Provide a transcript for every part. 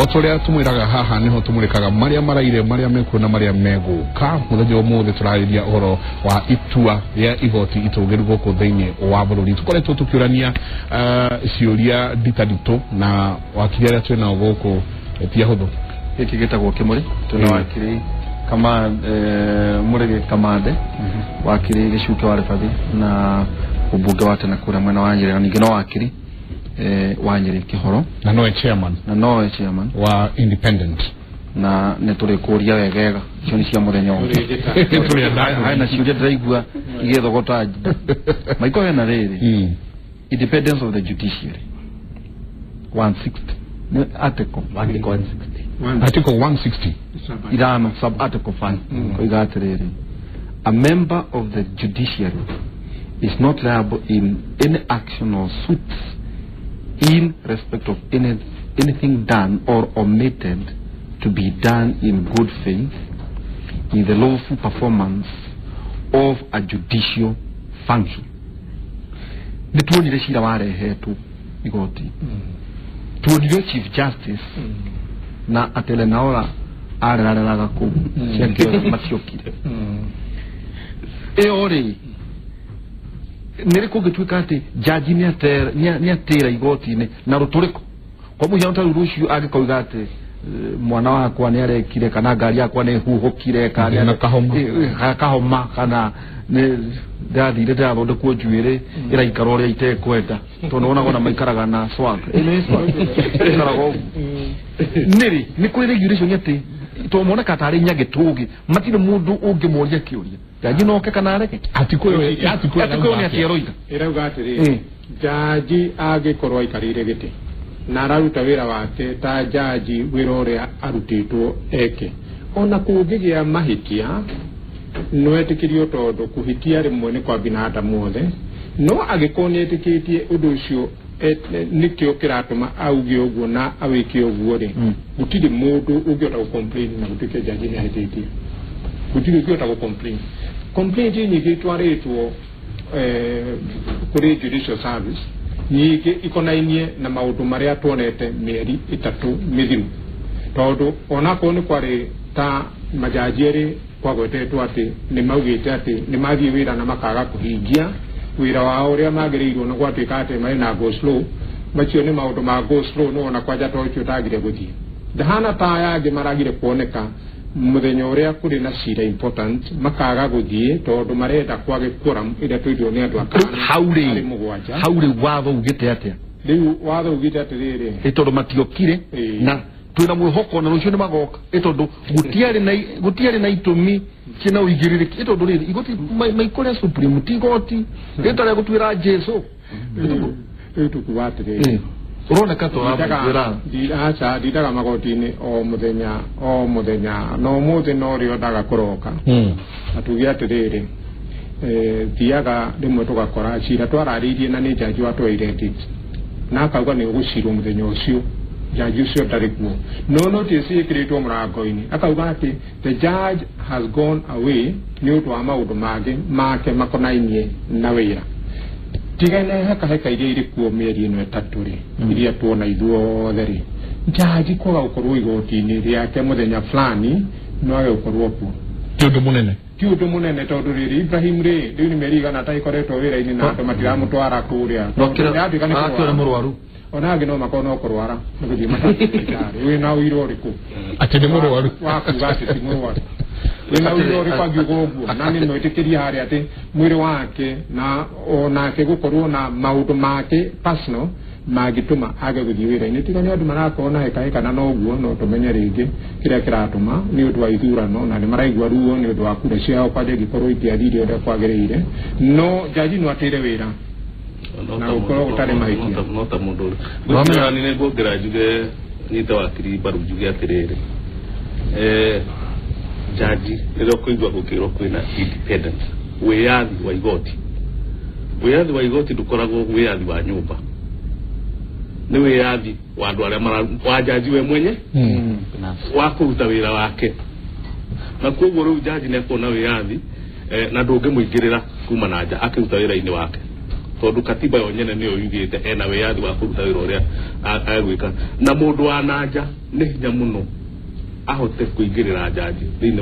O ta ũrĩa tũmwĩraga haha nĩho tũmũrĩkaga marĩa maraire, marĩa mekuo na marĩa megũka. Mũthenya ũmũthĩ tũrarĩria ũhoro wa itua rĩa igoti itũgĩru gũkũ thĩinĩ wa bũrũri. Tũkoretwo tũkĩũrania ciũria nditanditũ na wakiri arĩa twĩ nao gũkũ ti ahũthũ. Gĩkĩ gĩtagwo Kĩmũrĩ, twĩna wakiri kama Mũrĩgĩ Kamande, wakiri Gĩcuke wa Rĩbathi na ũmbunge wa tene kũrĩa mwena wa Nyĩrĩ, na ningĩ no wakiri wa Nyĩrĩ Kĩhoro, na nowe chairman na nowe chairman wa independent, na nĩ tũrĩkũria wegega icio nĩ cia mũthenya ũngĩ. Tũrĩ Haya na ciũria ndĩraigua igĩthogota maiko hena rĩrĩ. Independence of the judiciary, 160 nĩ article. Article 160. Article 160 ithano, sub article 5, koiga atĩrĩrĩ: "A member of the judiciary is not liable in any action or suits in respect of anything done or omitted to be done in good faith in the lawful performance of a judicial function." Nĩ tuonire cira warehetwo igoti, tuonire Chief Justice na atelenaora arerareraga kũu ciake matiokire. Ĩyo rĩ, nĩ rĩ kũngĩtuĩka atĩ jaji nĩ atĩra igoti-inĩ na rũtũrĩko? Kwa mũhiano, ta rĩu rũciũ angĩkoiga atĩ mwana wakwa nĩ arekire, kana ngari yakwa nĩ ĩhuhũkire, kana na kahoma. Kahoma, kana nĩ ndathire ndĩrathondekwo njuĩrĩ ĩraikara ũrĩa itekwenda, tondũ wonaga ona maikaraga na swag. Ĩno nĩ swag ĩikaraga ũguo. Nĩrĩ nĩ kũrĩ regulation atĩ tondũ moneka tarĩ nyagĩtũgĩ matirĩ mũndũ ũngĩmoria kĩũria, jaji noke kana arege? Article ĩyo, article ĩyo. Article ĩyo nĩ atĩ ĩroiga ĩrauga atĩrĩrĩ, jaji angĩkorwo aikarĩire gĩtĩ na araruta wĩra wake ta jaji, wĩra ũrĩa arutĩtwo eke, ona kũngĩgĩa mahĩtia no etĩkĩrio, tondũ kũhĩtia rĩmwe nĩ kwa binadamu othe. No angĩkorwo nĩ etĩkĩtie ũndũ ũcio nĩkĩo kĩratũma auge ũguo na awĩke ũguo rĩ, gũtirĩ mũndũ ũngĩhota gũ-complain na gũtuĩke jaji nĩ ahĩtĩtie. Gũtirĩ ũngĩhota gũ-complain. Complaint nyingĩ itwarĩtwo kũrĩ judicial service nyingĩ ikonainie na maũndũ marĩa tuonete mĩeri 3 mĩthiru, tondũ onakorwo nĩ kwarĩ ta majaji erĩ kwagwetetwo atĩ nĩ maugĩte atĩ nĩ mathiĩ wĩra na makaga kũhingia wĩra wao ũrĩa magĩrĩirwo, na gwatuĩka atĩ marĩ na go slow. Macio nĩ maũndũ ma go slow. Nĩ wona kwanja ta ũcio ũtagire gũthiĩ ndahana ta aya angĩ maragire kuoneka mũthenya ũrĩa kũrĩ na cira important, makaga gũthiĩ tondũ marenda kwage quorum ĩrĩa tũirwo nĩ andũ akana Hau rĩ arĩ mũgwanja. Hau rĩ, watho ugĩte atĩa? Rĩu watho ugĩte atĩrĩrĩ, Ĩ tondũ matiokire na twĩna mwĩhoko na rũciũ nĩ magoka, ĩ tondũ gũtiarĩ na itũmi ciĩna ũigĩrĩrĩki. Ĩ tondũ rĩrĩ igoti maikũrĩa supreme ti igoti rĩta rĩa gũtuĩra Jesu. Rĩu tukuga atĩrĩrĩ, Ũroneka ta ũramũtuĩra. Aca, ndindaga magoti-inĩ o mũthenya o mũthenya, no ũmũthĩ no rĩo ndaga kũroka. Na tuge atĩrĩrĩ, thiaga rĩmwe tũgakora cira twararĩirie na nĩ jaji watweire date na akauga nĩ ũgũcirwo mũthenya ũcio, jaji ũcio ndarĩ kuo, no notice ĩkĩrĩtwo mũrango-inĩ akauga atĩ the judge has gone away nĩ ũndũ wa maũndũ mangĩ make makonainie na wĩra. Tigana hekaheka iria irĩ kuo mĩeri ĩno 3 rĩ, iria tuona ithuothe rĩ, jaji kwaga gũkorwo igoti-inĩ rĩake mũthenya fulani no age gũkorwo kuo Ti ũndũ mũnene. Ti ũndũ mũnene, tondũ rĩrĩ Ibrahim rĩ, rĩu nĩ mĩeri igana atagĩkoretwo wĩra-inĩ na andũ matiramũtwara kũrĩa. Nĩaratuĩka nĩ Arakĩona kũrwara. Mũrwaru. Ona angĩ no makorwo no kũrwara nĩ gũthiĩ mathibitarĩ. Wĩna ũira ũrĩkũ Atĩ nĩ mũrwaru? Wa kuga atĩ ti mũrwaru, wĩna ũira ũrĩkũ angiuga ũguo? Na nĩ mwĩtĩkĩrie harĩa atĩ mwĩrĩ wake na onake gũkorwo na maũndũ make personal mangĩtũma age gũthiĩ wĩra-inĩ, tiga nĩ andũ marakorwo na hekaheka. Na noguo no tũmenye rĩngĩ kĩrĩa kĩratũma nĩ ũndũ wa ithurano, na nĩ maraigua ruo nĩ ũndũ wa kura ciao kwanja ingĩkorwo itiathire ũrĩa kwagĩrĩire. No jaji no atĩre wĩra na gũkorwo gũtarĩ mahĩtia. No ta mũndũ ũrĩ nĩ nguongerera njuge nyite wakiri mbaru, njuge atĩrĩrĩ, jaji rĩrĩa ũkũigua gũkĩrwo kwĩna independence, wĩyathi wa igoti, wĩyathi wa igoti ndũkoragwo wĩyathi wa nyũmba, nĩ wĩyathi wa andũ arĩa mara wa jaji we mwenye wa kũruta wĩra wake. Na koguo rĩu jaji nĩ akuona wĩyathi na ndũngĩmũingĩrĩra kuma na nja akĩruta wĩra-inĩ wake. Tondu katiba yo nyene niyo yugite ena wiyathi wa kuruta wira uria agwika na mundu wa nanja ni hinya muno ahote kuingirira jaji thiini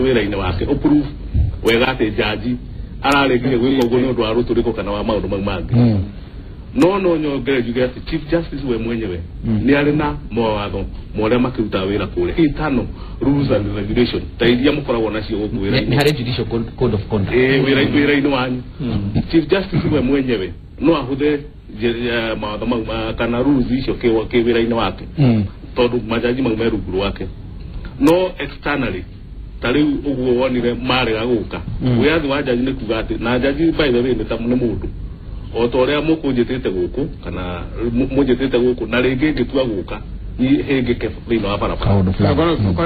wira-ini wake uprove wega ati jaji araregire gwika uguo ni undu wa ruturiko kana wa maundu mau mangi. No nyongere njuge ati Chief Justice we mwenyewe ni ari na mawatho moria makiruta wira kuria internal rules and regulation ta iria mukoragwo nacio guku wira ni hari judicial code of conduct wira-ini wanyu. Chief Justice we mwenyewe no ahuthe mawatho mau kana rules icio ki wira-ini wake tondu majaji mau me rungu rwake. No externally ta riu uguo wonire marega guka wiyathi wa jaji ni kuga ati na jaji by the way ni ta ni mundu o ta uria mukunjitite guku kana munjitite guku na ringi ngitua guka ni hingike thiini wa barabara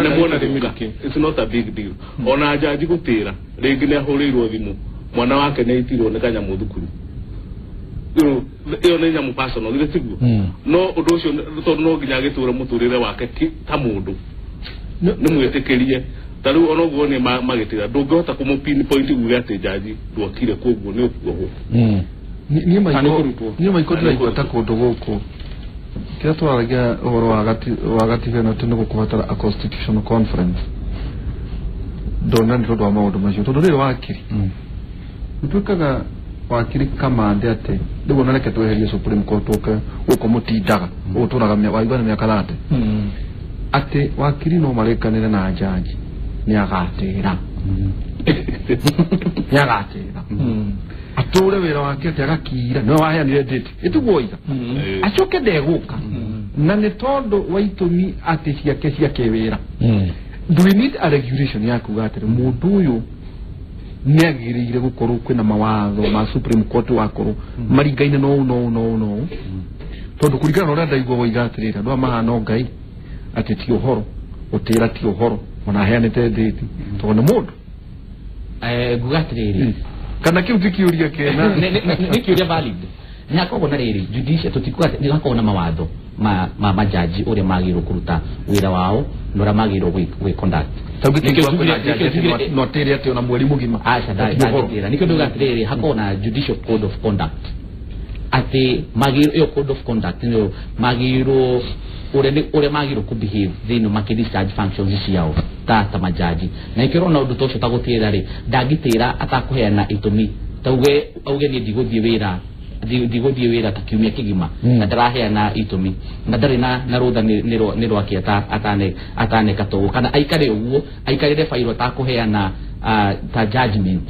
ni muona guka it's not a big deal. Ona jaji gutira ringi ni ahurirwo thimu mwana wake ni aitirwo ni kanyamu thukuru iyo ni nyamu personal githĩ tiguo no undu ucio tondu no nginya agiture muturire wake ta mundu ni mwitikirie ta riu ona uguo ni magitira ndungihota kumu pinpoint uge ati jaji ndwokire koguo ni ukuohwo. Niĩ maiko ndĩraigua ta kũndũ gũkũ kĩrĩa twaragia ũhoro wa gatiba ĩno atĩ nĩ gũkũbatara a constitutional conference ndona nĩ tondũ wa maũndũ macio tondũ rĩrĩ wakiri gũtuĩkaga wakiri kamande atĩ rĩu ona reke tweherie Supreme Court ũke gũkũ mũtindaga ũtũraga waigua nĩ mĩaka 30 atĩ wakiri no marĩkanĩre na jaji nĩ agatĩra nĩ agatĩra atũre wĩra wake atĩ agakira nĩwe waheanire date ĩtiguo iga acoke ndegũka na nĩ tondũ wa itũmi atĩ ciake cia kĩwĩra. Do we need a regulation ya kuga atĩ mũndũ ũyũ nĩ agĩrĩire gũkorwo kwĩna mawatho ma Supreme Court wakorwo maringaine no no no no tondũ kũringana na ũrĩa ndaigua woiga atĩrĩrĩ andũ aya mahana Ngai atĩ ti ũhoro gũtĩra ti ũhoro ona aheanĩte date tondũ nĩ mũndũ nguga atĩrĩrĩ kana kiu ti kĩũria kĩna nĩ kĩũria valid nĩ hakoragwo na rĩrĩ judicial tũtikuga nĩ hakoragwo na mawatho ma majaji ũrĩa magĩrĩirwo kũruta wĩra wao na ũrĩa magĩrĩirwo gwĩ conduct no atĩrĩ atĩ ona mweri mũgima aca ndangĩtĩra nĩkĩo ndauga atĩrĩrĩ hakoragwo na judicial code of conduct atĩ magĩrĩirwo ĩyo code of conduct nĩyo magĩrĩirwo ũrĩa magĩrĩirwo kũ behave thĩinĩ makĩ discharge functions ciao ta majaji na ikĩrwo na ũndũ ta ũcio ta gũtĩra rĩ ndangĩtĩra atakũheana itũmi ta uge niĩ ndigũthiĩ wĩra ndigũthiĩ wĩra ta kiumia kĩgima na ndaraheana itũmi na ndarĩ na rũtha nĩ rwake ataneka toguo kana aikare ũguo aikarĩre bairũ atakũheana ta judgment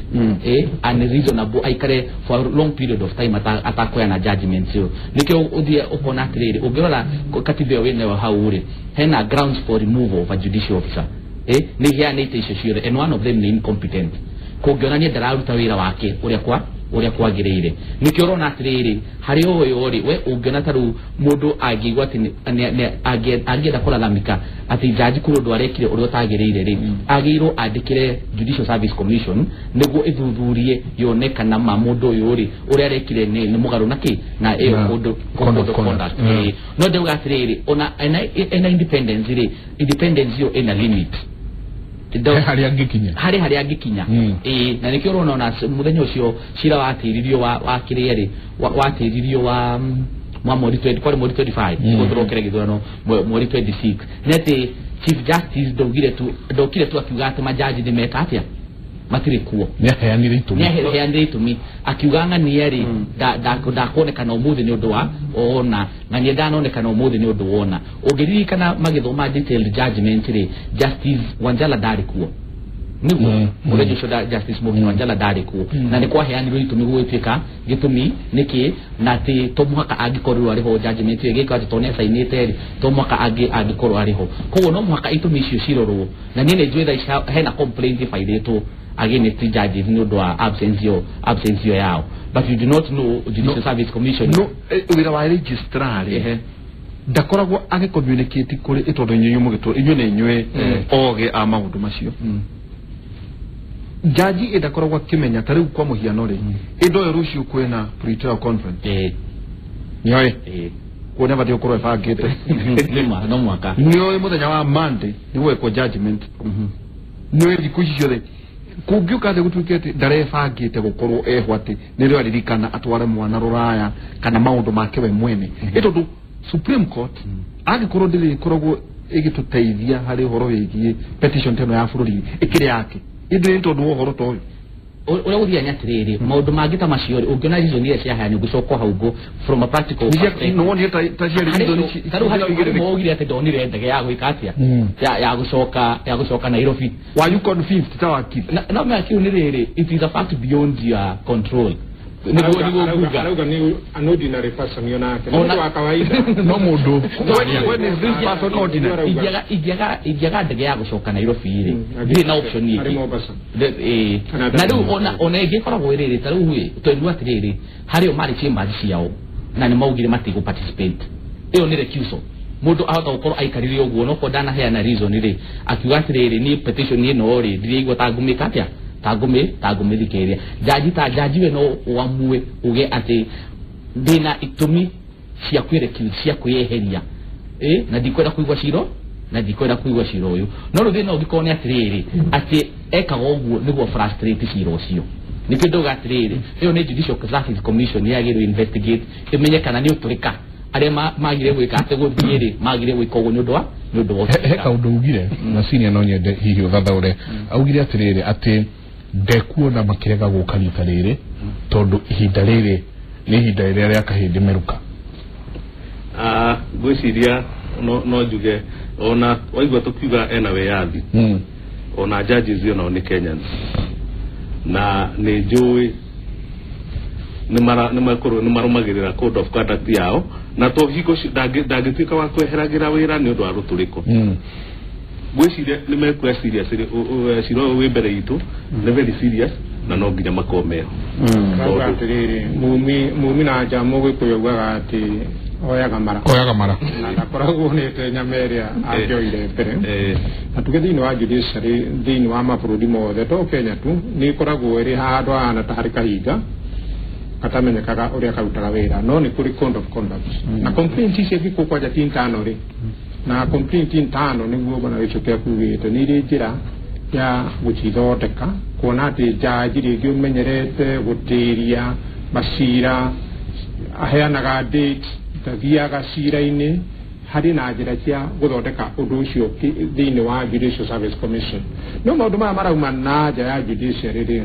unreasonable aikare for a long period of time atakuheana judgment yo nikio uthie ukona atiriri ungirora katiba ĩyo wĩnayo hau rĩ hena grounds for removal of a judicial officer nĩ iheanĩte icio ciothe and one of them nĩ incompetent kũngĩonania ndararuta wĩra wake ũrĩa kwagĩrĩire nĩkĩo ũrona atĩrĩrĩ harĩ ũyũ rĩ we ũngĩona ta rĩu mũndũ angĩigua atĩ angĩenda kũlalamika atĩ jaji kũrĩ ũndũ arekire ũrĩa ũtagĩrĩire rĩ agĩrĩirwo andĩkĩre Judicial Service Commission nĩguo ĩthuthurie yone kana ma mũndũ ũyũ rĩ ũrĩa arekire nĩ mũgarũ na kĩ na ĩyo code of conduct. No ndauga atĩrĩrĩ ona ena independence rĩ independence ĩyo ĩna limit harĩa angĩkinya harĩa angĩkinya na nĩkĩo ũrona ona mũthenya ũcio cira watĩririo wa kĩrĩa rĩ watĩririo wa mweri 20 kwari mweri 25 gũthũrokere gĩthurano mweri 26 nĩ atĩ Chief Justice ndokire tu akiuga atĩ majaji nĩ meka atĩa matirĩ kuo nĩaheanire itũmi akiuga ng'ania rĩ ndakuonekana ũmũthĩ nĩ ũndũ wa ona ng'ania ndanonekana ũmũthĩ nĩ ũndũ wona ũngĩririkana magĩthoma detailed judgment rĩ Justice Wanjala ndarĩ kuo nĩguo mũthenya ũcio Justice Mũgeni Wanjala ndarĩ kuo na nĩ kwaheanirwo itũmi gũgĩtuĩka gĩtũmi nĩkĩ na atĩ to mũhaka angĩkorirwo arĩ ho judgment ĩyo ĩgĩka atĩ to nĩacainĩte rĩ to mũhaka angĩkorwo arĩ ho koguo no mũhaka itũmi icio cirorwo na niĩ nĩ njũĩ thaa ici hena complaint ĩbairĩtwo against judges nĩ ũndũ wa absence yo yao but you do not know Judicial Service Commission no wĩra wa registrar rĩ ndakoragwo agĩcommunicate kũrĩ tondũ inyuĩ mũgĩtũ inyuĩ nĩ inyuĩ ogĩ a maũndũ macio jaji ĩndakoragwo akĩmenya ta rĩu kwa mũhiano rĩ ĩndũ ĩyo rũciũ kwĩna pre-trial conference nĩoĩ kuo nĩabatiĩ gũkorwo ĩbangĩte no mũhaka nĩoĩ mũthenya wa Monday nĩgũgekwo judgment nĩoĩ thikũ ici ciothe Kũngĩũka thĩ gũtuĩke atĩ ndarebangĩte gũkorwo eho atĩ nĩrĩo aririkana atware mwana rũraya kana maũndũ make we mwene. Ĩ tondũ Supreme Court angĩkorwo ndĩrĩ ĩkoragwo ĩgĩtũteithia harĩ ũhoro wĩgiĩ petition teno ya bũrũri ĩkĩrĩ yake ĩndĩ nĩ tondũ wa ũhoro ta ũyũ. Ũrĩa gũthiaga nĩ atĩrĩrĩ, maũndũ mangĩ ta macio rĩ, ũngĩona reason iria ciaheanwo ngũcoka hau ngo from a practical perspective. No wonire ta ciarĩ reason ici. Tarĩu harĩ maugire atĩ ndonire ndege ya gwĩka atĩa, ya gũcoka Nairobi. Were you convinced ta wakili? No mea kĩu nĩ rĩrĩ, it is a fact beyond your control. Nĩguo nguga arauga nĩ an ordinary person yonake nĩ wa kawaida no mũndũ. When is this person ordinary? Ingĩaga ndege ya gũcoka Nairobi rĩ, ndirĩ na option ĩngĩ. Na rĩu ona ĩngĩkoragwo ĩrĩrĩ ta rĩu ĩ twaigua atĩrĩrĩ, harĩ o marĩ chambers ciao na nĩ maugire matigũ participate. Ĩyo nĩ recusal. Mũndũ ahota gũkorwo aikarire ũguo no korwo ndanaheana reason rĩ, akiuga atĩrĩrĩ, niĩ petition ĩno rĩ ndiraigua ta ngũmĩka atĩa, ta ngũmĩthikĩrĩria. Jaji ta jaji we no ũamue uge atĩ ndĩna itũmi cia kwĩrecuse, cia kwĩyeheria, na ndikwenda kũigua cira, na ndikwenda kũigua cira ũyũ. No rĩu thĩna ũngĩkorwo nĩ atĩrĩrĩ, atĩ ekaga ũguo nĩguo frustrate cira ũcio. Nĩkĩo ndauga atĩrĩrĩ, ĩyo nĩ Judicial Service Commission yagĩrĩirwo investigate ĩmenye kana nĩ ũtũrĩka arĩa magire gwĩka atĩ gũthiĩ rĩ, magire gwĩka ũguo nĩ ũndũ wa he kaũndũ ugire na senior no nyende hihi ũthathaũre. Augire atĩrĩrĩ atĩ ndekuona makĩrega gũka rita rĩrĩ tondũ ihinda rĩrĩ nĩ ihinda rĩrĩa rĩa kahĩndĩ merũka. Ngwĩciria no njuge ona waigua tũkiuga ena wĩyathi, ona judges onao nĩ Kenyans, na nĩ njũĩ nĩ marũmagĩrĩra code of conduct yao, na to hingo ndangĩtuĩka wa kweheragĩra wĩra nĩ ũndũ wa rũtũrĩko. Ngwĩciria nĩ mekuoya serious cira ũyũ wĩ mbere itũ, nĩ very serious na no nginya makorwo meho. Arauga atĩrĩrĩ, mumi na nja mũgĩkũyũ augaga atĩ oyaga mara, na ndakoragwo onete nyama ĩrĩa angĩoire mbere. Na tuge thĩinĩ wa judiciary thĩinĩ wa mabũrũri mothe to Kenya tu, nĩ ĩkoragwo ĩrĩ handũ hahana ta harĩ kahinga katamenyekaga ũrĩa karutaga wĩra, no nĩ kũrĩ code of conduct. Na complaint ici angĩkorwo kwanja ti ntano rĩ, na complaint ntano nĩguo bwana Gĩchũke akugĩte nĩ irĩ njĩra ya gũcithondeka, kuona atĩ jaji rĩngĩ ũmenyerete gũtĩria macira, aheanaga date, ndathiaga cira-inĩ, harĩ na njĩra cia gũthondeka ũndũ ũcio thĩinĩ wa Judicial Service Commission. No maũndũ maya marauma na nja ya judiciary rĩ,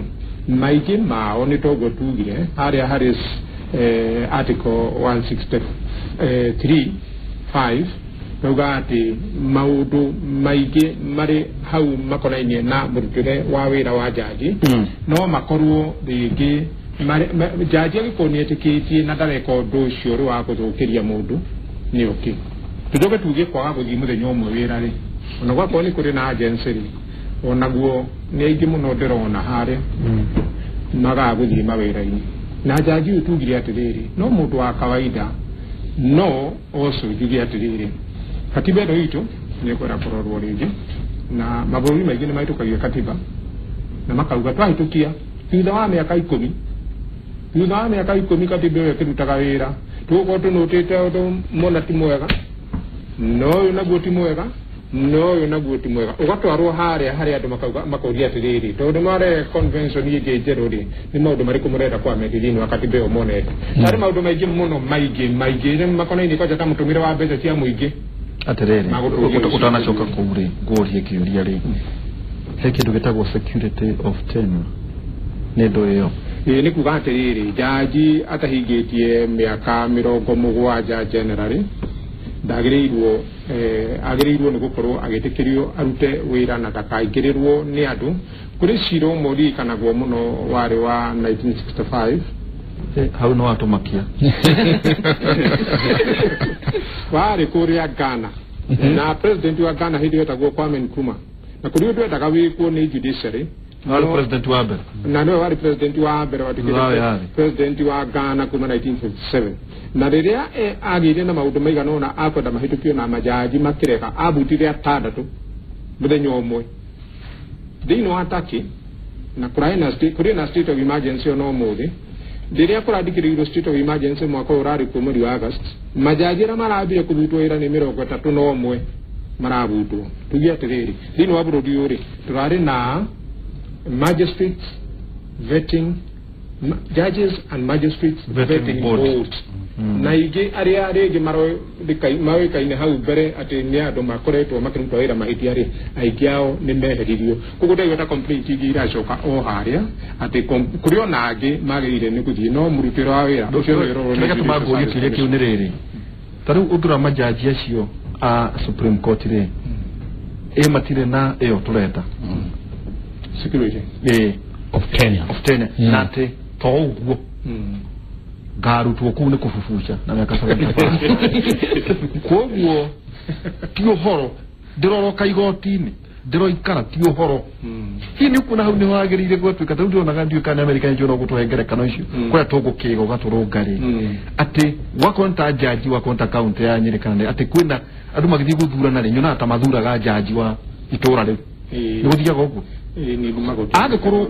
maingĩ mao nĩ toguo tugire harĩa harĩ article 163 5 rauga atĩ maũndũ maingĩ marĩ hau makonainie na mũrutĩre wa wĩra wa jaji, no makorwo rĩngĩ jaji angĩkorwo nĩ etĩkĩtie na ndareka ũndũ ũcio ũrĩ wa gũthũkĩria mũndũ nĩ ũkĩ. Tũcoke tuge kwaga gũthiĩ mũthenya ũmwe wĩra rĩ, ona gwakorwo nĩ kũrĩ na agency rĩ, onaguo nĩ aingĩ mũno ndĩrona harĩa magaga gũthiĩ mawĩra-inĩ. Na jaji ũyũ tugire atĩrĩrĩ, no mũndũ wa kawaida no also njuge atĩrĩrĩ, katiba ĩno itũ nĩ ĩkwenda kũrorwo rĩngĩ, na mabũrũri maingĩ nĩ mahĩtũkagia katiba na makauga twahĩtũkia thutha wa mĩaka 10, thutha wa mĩaka 10 katiba ĩyo ĩkĩrutaga wĩra, tũgũkorwo tũnũtĩte ũndũ mũna ti mwega, no ũyũ naguo ti mwega, no ũyũ naguo ti mwega, ũgatwarwo harĩa harĩa andũ makauga makauria atĩrĩrĩ, tondũ mare convention ĩngĩ njerũ rĩ, nĩ maũndũ marĩkũ mũrenda kwamendithia thĩinĩ wa katiba ĩyo monete. Harĩ maũndũ maingĩ mũno maingĩ maingĩ makonainie kwanja ta mũtũmĩre wa mbeca cia mũingĩ. Atĩrĩrĩ, ũtanacoka kũu rĩ, ngũrie kĩũria rĩ, he kĩndũ gĩtagwo security of tenure, nĩ ndũ ĩyo? Ĩĩ, nĩ kuga atĩrĩrĩ, jaji atahingĩtie mĩaka 70 generally ndagĩrĩirwo, agĩrĩirwo nĩ gũkorwo agĩtĩkĩrio arute wĩra na ndakaingĩrĩrwo nĩ andũ. Kũrĩ cira ũmwe ũririkanagwo mũno warĩ wa 1965. Hau no watũmakia. Warĩ kũrĩa Ghana, na president wa Ghana hĩndĩ ĩyo etagwo Kwame Nkrumah, na kũrĩ ũndũ endaga wĩkwo nĩ judiciary. Warĩ president wa mbere. Na nĩwe warĩ president wa mbere watuĩkĩte president wa Ghana kuma 1957. Na rĩrĩa agĩire na maũndũ maigana ũna akwenda mahĩtũkio na majaji makĩrega, abutire atandatũ mũthenya ũmwe thĩinĩ wa Turkey, na kũrĩ na state of emergency ona ũmũthĩ. Rĩrĩa kũrandĩkĩrĩirwo state of emergency mwaka ũyũ ũrarĩ kuo mweri wa August, majaji arĩa marambire kũrutwo wĩra nĩ 31 marabutwo. Tuge atĩrĩrĩ, thĩinĩ wa bũrũri ũyũ rĩ, tũrarĩ na Magistrates Vetting, Judges and Magistrates Vetting Board. Na ingĩ arĩa rĩngĩ maroĩkaine hau mbere atĩ nĩ andũ makoretwo makĩruta wĩra mahĩtia rĩ, aingĩ ao nĩ meheririo. Koguo ndaigua ta complaint ingĩ iracoka o harĩa atĩ kũrĩ ona angĩ magĩrĩire nĩ gũthiĩ no mũrutĩre wa wĩra ũcio nĩ ũrorwo nĩ Kĩrĩa gĩtũmaga ngũrie kĩũria kĩu nĩ rĩrĩ, ta rĩu ũngĩrora majaji acio a Supreme Court rĩ, ĩ matirĩ na ĩyo tũreta security of Kenya, of Kenya, na atĩ to ũguo ngarutwo kũu nĩ kũbubuca na mĩaka 75. Koguo ti ũhoro ndĩroroka igoti-inĩ ndĩroikara ti ũhoro. Hihi nĩ ũkuona hau nĩho hagĩrĩire gwatuĩka? Ta rĩu ndĩronaga ndiũĩ kana Amerika nĩ njũĩ gũtũhe ngerekano icio kũrĩa tũgũkĩga ũgatũrũnga rĩ, atĩ wakorwo nĩ ta jaji, wakorwo nĩ ta kaũntĩ ya Nyĩrĩ kana nĩ atĩ kwĩna andũ magĩthiĩ gũthurana rĩ, nyonaga ta mathuraga jaji wa itũũra rĩu. Nĩ gũthiaga ũguo? Angĩkorwo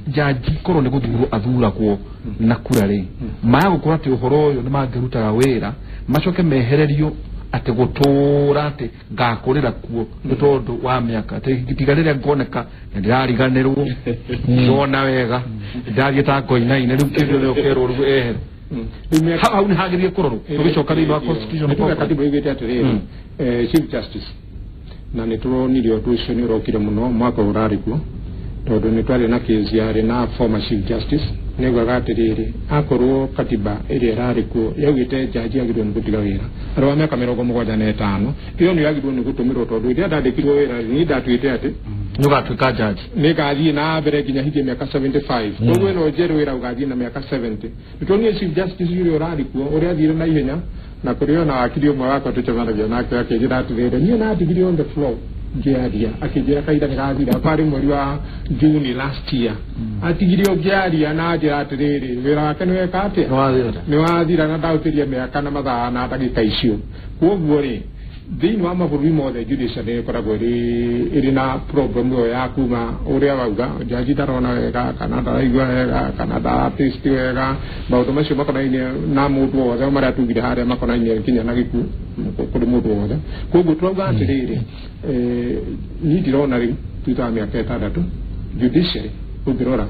jaji korwo nĩ gũthurwo athuragwo na kura rĩ, maya gũkorwo atĩ ũhoro ũyũ nĩ mangĩrutaga wĩra macoke mehererio atĩ gũtũra atĩ ngakũrĩra kuo nĩ tondũ wa mĩaka atĩ tiga rĩrĩa ngoneka na ndĩrariganĩrwo ndona wega ndathiĩ ta ngoinaine rĩu kĩndũ nĩ ũkerwo rĩu ehere. Hau nĩ hagĩrĩire kũrorwo tũgĩcoka thĩinĩ wa constitution. Katiba ĩugĩte atĩrĩrĩ, Chief Justice, na nĩ tũronire ũndũ ũcio nĩ ũrokire mũno mwaka ũrarĩ kuo tondũ nĩ twarĩ na case yarĩ na former Chief Justice nĩaugaga atĩrĩrĩ, akorwo katiba ĩrĩa ĩrarĩ kuo yaugĩte jaji agĩrĩirwo nĩ gũtiga wĩra arĩ wa mĩaka 75, ĩyo nĩyo yagĩrĩirwo nĩ gũtũmĩrwo tondũ rĩrĩa ndandĩkirwo wĩra niĩ ndatuĩte atĩ nĩ ũgatuĩka jaji nĩ ngathiĩ na mbere nginya hingie mĩaka 75. Koguo ĩno njerũ wĩra ũgathiĩ na mĩaka 70. Nĩ tuonire Chief Justice ũrĩa ũrarĩ kuo ũrĩa athire na ihenya, na kũrĩ ona wakiri ũmwe wakwa tũcemanagia nake akĩnjĩra atĩrĩrĩ, niĩ nandigire on the floor ngĩaria, akĩnjĩra kahinda nĩ gathira kwarĩ mweri wa June last year, atigire ũngĩaria na njĩra atĩrĩrĩ, wĩra wake nĩ weka atĩa, nĩ wathira na ndaũtĩria mĩaka na mathaa na ndagĩka icio. Koguo rĩ, thĩinĩ wa mabũrũri mothe judiciary ĩkoragwo ĩrĩ na problem ĩyo ya kuma ũrĩa wauga jaji ndarona wega kana ndaraigua wega kana ndaratĩsti wega, maũndũ macio makonainie na mũndũ wothe marĩa tugire harĩa makonainie nginya na gĩkuũ kũrĩ mũndũ wothe. Koguo turauga atĩrĩrĩ, niĩ ndirona rĩu thutha wa mĩaka 6 judiciary ũngĩrora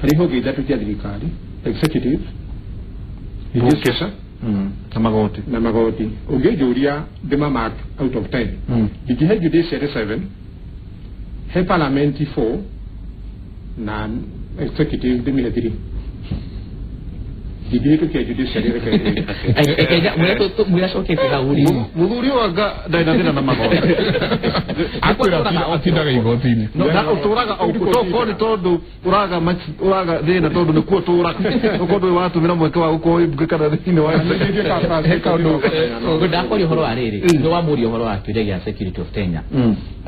harĩ honge ithatũ cia thirikari, executive, legislature na magoti, na magoti, ũngĩnjũria ndĩma mark out of 10, ndingĩhe judiciary 7, he parliament 4 na executive ndĩmĩhe 3. Ndingĩhĩtũkia judiciary reke. Mwĩracokete hau rĩ, mũthuri ũyũ anga ndarĩ na thĩna na magoti. Akwĩra atindaga igoti-inĩ. Ũtũraga tokorwo nĩ tondũ ũraga thĩna tondũ nĩkuo ũtũraga, okorwo ndũrĩ watũmĩra mweke wa gũkorwo wĩ mbunge kana thĩinĩ wa Ndakoria ũhoro wa rĩrĩ, nĩ wamũria ũhoro wa kĩũria gĩa security of tenure.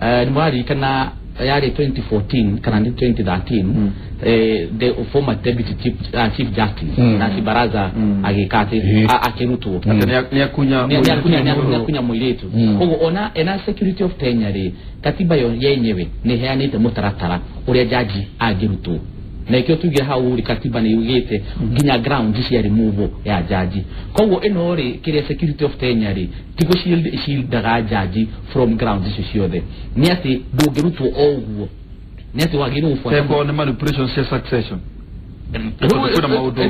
Nĩ mũraririkana yarĩ 2014 kana nĩ 2013, the former deputy chief justice Nancy Baraza agĩka atĩ akĩrutwo nĩ akunya mũirĩtu. Koguo ona ena security of tenure rĩ, katiba yo yenyewe nĩ ĩheanĩte mũtaratara ũrĩa jaji angĩrutwo, na ikĩo tugire hau rĩ, katiba nĩ yugĩte nginya ground cia removal ya jaji. Koguo ĩno rĩ, kĩrĩa security of tenure rĩ, ti gũcindaga jaji from ground icio ciothe, nĩ atĩ ndũngĩrutwo o ũguo, nĩ atĩ wagĩrĩirwo gũbuata Teko nĩ manipulation cia succession, kwĩna maũndũ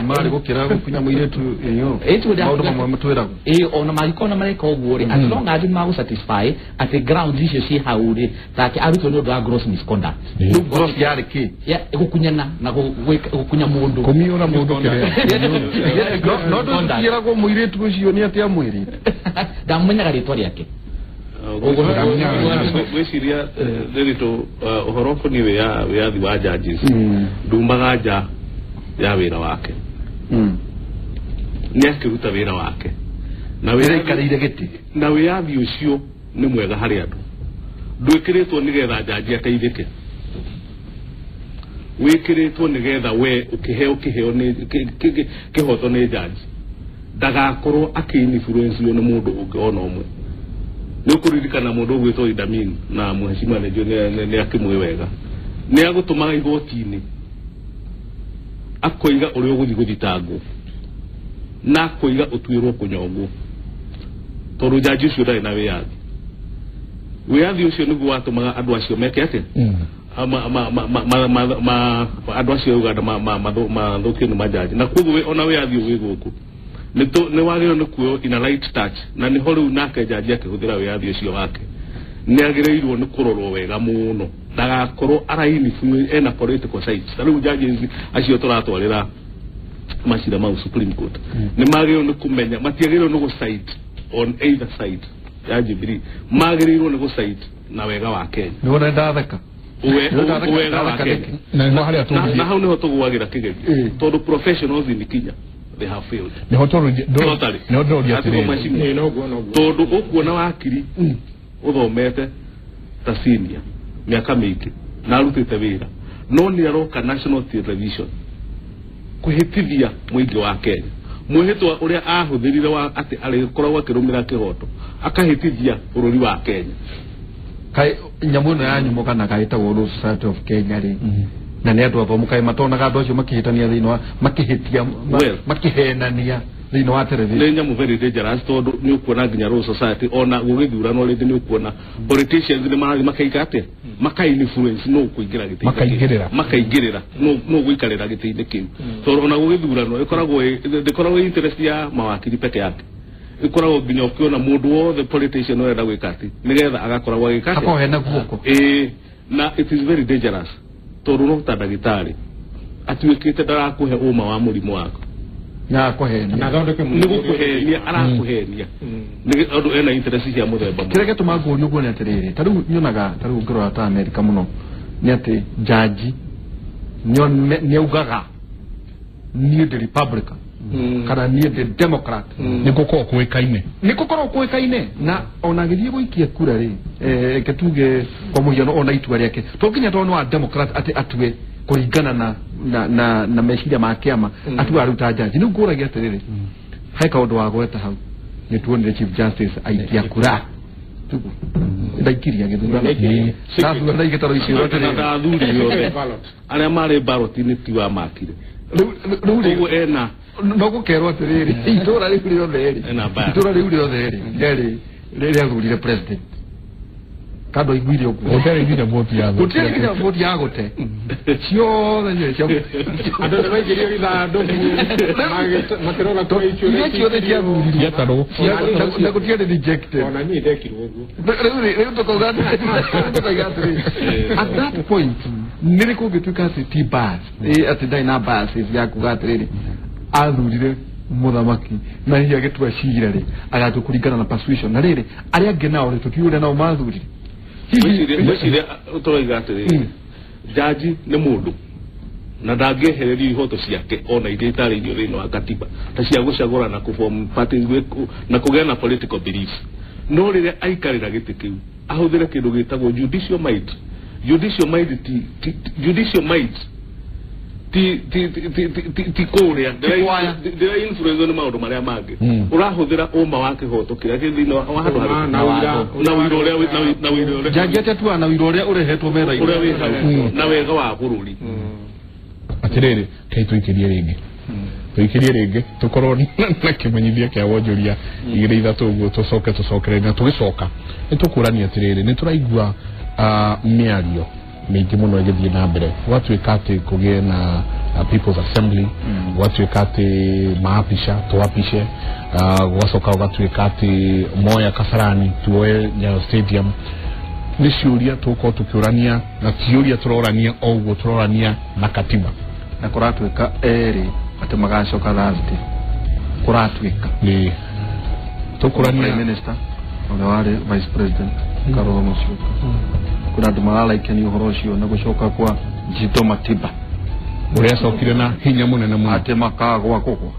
marĩ gũkĩra gũkunya mũirĩtu ĩyo, maũndũ mamwe matwĩragwo. Ĩ ona mangĩkorwo na mareka ũguo rĩ, as long as nĩ magũsatisfy atĩ ground icio ciĩ hau rĩ, take arutwo nĩ ũndũ wa gross misconduct. Rĩu gross yarĩ kĩ? Gũkunyana na gũkunya mũndũ. Kũmiũra mũndũ kĩrĩa. No ndũtigĩragwo mũirĩtu ũcio nĩ atĩ amwĩrĩte. Ndamenyaga rĩtwa rĩake. Ngwĩciria rĩrĩ ũhoro ũkoniĩ wĩyathi wa judges ndumaga nja ya wĩra wake, nĩ akĩruta wĩra wake na wĩra ikarĩire gĩtĩ, na wĩyathi ũcio nĩ mwega harĩ andũ. Ndwĩkĩrĩtwo nĩgetha jaji ateithĩke, wĩkĩrĩtwo nĩgetha we ũkĩheo kĩheo nĩ kĩhoto nĩ jaji ndagakorwo akĩ-influenceio nĩ mũndũ ũngĩ ona ũmwe. Nĩ ũkũririkana mũndũ ũgwĩtwo Idi Amin, na mheshimiwa nĩ akĩmũĩ wega, nĩ agũtũmaga igoti-inĩ akoiga ũrĩa ũgũthiĩ gũthitangwo na akoiga ũtuĩrwo kũnyongwo tondũ jaji ũcio ndarĩ na wĩyathi. Wĩyathi ũcio nĩguo watũmaga andũ acio meke atĩa. ma andũ acio a Uganda mathũkio nĩ majaji na koguo ona wĩyathi wĩ gũkũ nĩ wagĩrĩirwo nĩ kuoywo in a light touch na nĩho rĩu nake jaji akĩhũthĩra wĩyathi ũcio wake nĩ agĩrĩirwo nĩ kũrorwo wega mũno ndagakorwo araini ena political sides. Ta rĩu judges acio tũratwarĩra macira mau Supreme Court nĩ magĩrĩirwo nĩ kũmenya matiagĩrĩirwo nĩ gũ-side on either side ya Jubilee, magĩrĩirwo nĩ gũ-side na wega wa Kenya. Nĩwona ndatheka wega wa Kenya na hau nĩho tũgũagĩra kĩgerio tondũ professionals in Kenya they have failed. Nĩho tũroria atĩrĩrĩ tondũ ũkuona wakiri ũthomete ta senior mĩaka mĩingĩ na arutĩte wĩra no nĩ aroka national television kwĩhĩtithia mũingĩ wa Kenya mwĩhĩtwa ũrĩa ahũthĩrire wa atĩ arĩkoragwo akĩrũmĩra kĩhoto akahĩtithia bũrũri wa Kenya. Kai nyamũ ĩno ya nyumo kana kaĩtagwo Law Society of Kenya rĩ na nĩ andũ athomu kaĩ matonaga andũ acio makĩhĩtania thĩinĩ wa makĩhĩtia makĩhenania thĩinĩ wa television. Nĩ nyamũ very dangerous tondũ nĩ ũkuona nginya Law Society ona gũgĩthurano rĩngĩ nĩ ũkuona politicians nĩ marathiĩ makaika atĩa maka influence no kũingĩra gĩtĩ-inĩ makaingĩrĩra no gũikarĩra gĩtĩ-inĩ kĩu tondũ ona gũgĩthurano ĩkoragwo ndĩkoragwo interest ya mawakiri peke yake ĩkoragwo nginya ũkĩona mũndũ wothe politician ũrenda gwĩka atĩ nĩgetha agakoragwo agĩka atĩa akohena guoko ĩĩ na it is very dangerous tondũ no ta ndagĩtarĩ atuĩkĩte ndarakũhe ũma wa mũrimũ waku na akũhenia nĩ gũkũhenia arakũhenia nĩ ũndũ ena interest cia mũthemba kĩrĩa gĩtũmaga ngũrio ũguo nĩ atĩrĩrĩ ta rĩu nyonaga ta rĩu ngĩrora ta Amerika mũno nĩ atĩ jaji nĩaugaga niĩ ndĩ Republican kana niĩ ndĩ Democrat nĩ gũkorwo kũĩkaine nĩ gũkorwo kũĩkaine na ona agĩthiĩ gũikia kura rĩ reke tuge kwa mũhiano ona itua rĩake to nginya tondũ nĩ wa Democrat atĩ atue kũringana na meciria ma kĩama atue aruta jaji. Nĩ ngũragia atĩrĩrĩ he kaũndũ wa gweta hau nĩ tuonire Chief Justice aikia kura ndaikiria gĩthurano ndathurana igĩtarwo icio atĩrĩrĩ athuri othe arĩa marĩ ballot-inĩ ti wa makire rĩu rĩ ena no gũkerwo atĩrĩrĩ itũra rĩu rĩothe rĩ itũra rĩu rĩothe rĩ rĩathurire president kando aiguire ũguo gũtiarĩ nginya voti ya gũtiarĩ nginya voti ya gũte ciothe cia andũ nĩ maingĩrio ithandũku makĩrora kũrĩa iria ciothe ciathurirwo ciatarwo na gũtiarĩ rejected ona niĩ ndekirwo ũguo rĩu tũkauga atĩrĩrĩ at that point nĩ rĩ kũngĩtuĩka atĩ ti bias atĩ ndarĩ na biases ya kuga atĩrĩrĩ athurire mũthamaki na hihi agĩtua cira rĩ agatua kũringana na persuasion na rĩrĩ arĩa angĩ nao rĩ tũtiũĩ ũrĩa nao mathurire ngwĩciria tũroiga atĩrĩrĩ jaji nĩ mũndũ na ndangĩehererio ihoto ciake ona iria itarĩirio thĩinĩ wa katiba ta cia gũcagũra na kũform parties na kũgĩa na political beliefs no rĩrĩa aikarĩra gĩtĩ kĩu ahũthĩre kĩndũ gĩtagwo judicial might. Judicial might ti judicial might ti ti ti ti ti kũrĩa ndĩra influence nĩ maũndũ marĩa mangĩ ũrahũthĩra ũma wa kĩhoto kĩrĩa kĩ thĩinĩ wa handũ harĩa na ũira ũrĩa na ũira ũrĩa jaji atatuaga na ũira ũrĩa ũrehetwo metha-inĩ ũrĩa wĩ hau na wega wa bũrũri. Atĩrĩrĩ kai tũikĩrie rĩngĩ tũkorwo na kĩmenyithia kĩa wonjoria igĩrĩ ithatũ ũguo tũcoke tũcokerere na tũgĩcoka nĩ tũkũrania atĩrĩrĩ nĩ tũraigua mĩario mĩingĩ mũno ĩgĩthiĩ na mbere gwatuĩka atĩ kũgĩe na People's Assembly gwatuĩka atĩ maapisha tũapishe gwacoka gũgatuĩka atĩ moya Kasarani tuoe Nyayo Stadium nĩ ciũria tũgũkorwo tũkĩũrania na ciũria tũrorania o ũguo tũrorania na katiba na kũratuĩka erĩ atĩ magacoka Thursday kũratuĩka nĩ tũkũrania Prime Minister ũrĩa warĩ Vice President Kalonzo Musyoka kuna andũ mararaikania ũhoro ũcio na gũcoka kwa Jito Matiba ũrĩa acokire na hinya mũnene mũno atĩ makagwa kũgwa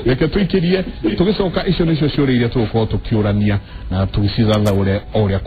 reke tũikĩrie tũgĩcoka icio nĩcio ciũria iria tũgũkorwo tũkĩũrania na tũgĩcithathaũre o ũrĩa.